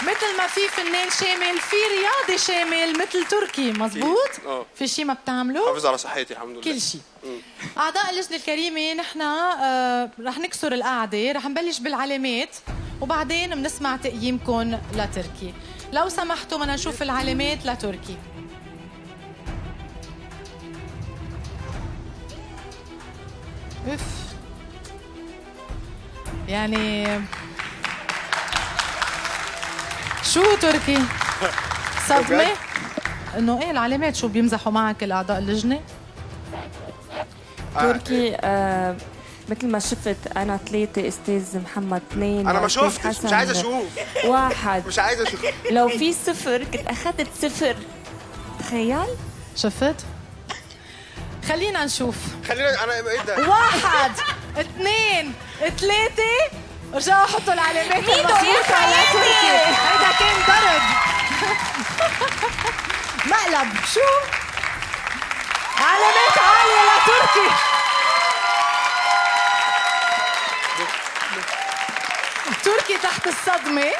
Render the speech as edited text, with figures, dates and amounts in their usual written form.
مثل ما في فنان شامل في رياضي شامل مثل تركي، مزبوط؟ في شيء ما بتعمله؟ حافظ على صحتي الحمد لله، كل شيء. أعضاء اللجنة الكريمة، نحن رح نكسر القعدة، رح نبلش بالعلامات وبعدين بنسمع تقييمكم لتركي. لو سمحتوا بدنا نشوف العلامات لتركي. اف يعني شو تركي؟ صدمة؟ انه ايه العلامات؟ شو بيمزحوا معك الاعضاء اللجنة؟ تركي مثل ما شفت انا 3، استاذ محمد 2، انا ما شفتش، مش عايز اشوف 1، مش عايز اشوف. لو في 0 كنت اخذت 0، تخيل. شفت؟ خلينا نشوف. خلينا انا ايه ده؟ 1 2 3، رجعوا حطوا العلامات المضبوطة على تركي. هيدا كان ضرب مقلب. شو؟ علامات عالية لتركي. تركي تحت الصدمة.